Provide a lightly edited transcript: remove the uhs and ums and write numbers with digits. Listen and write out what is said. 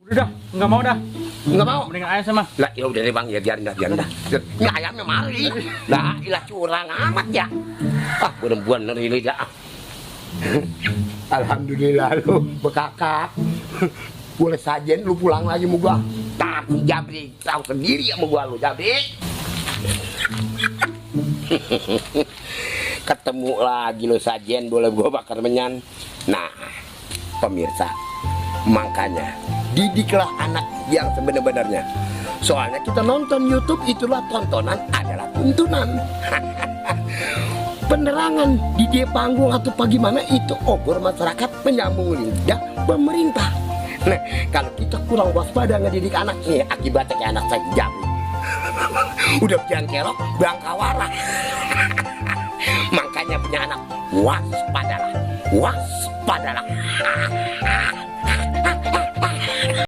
Udah, nggak mau dah. Nggak mau. Mendingan ayam sama. Lah ya udah deh bang, ya biarin dah. Ini ayamnya mari. Lah ilah curang amat ya. Ah bener-bener ini dah. Alhamdulillah lu bekakak. Boleh sajen lu pulang lagi mau gua. Tapi Jabri tahu sendiri sama gua lu Jabri. Ketemu lagi lo sajen boleh gua bakar menyan. Nah pemirsa, makanya didiklah anak yang sebenar-benarnya. Soalnya kita nonton YouTube itulah tontonan adalah tuntunan. Penerangan di dia panggung atau bagaimana itu obor masyarakat menyambung lidah pemerintah. Nah kalau kita kurang waspada ngedidik anak ini akibatnya kayak anak saya Jabri. Udah pian kerok bangka warah. Makanya punya anak waspadalah, waspadalah.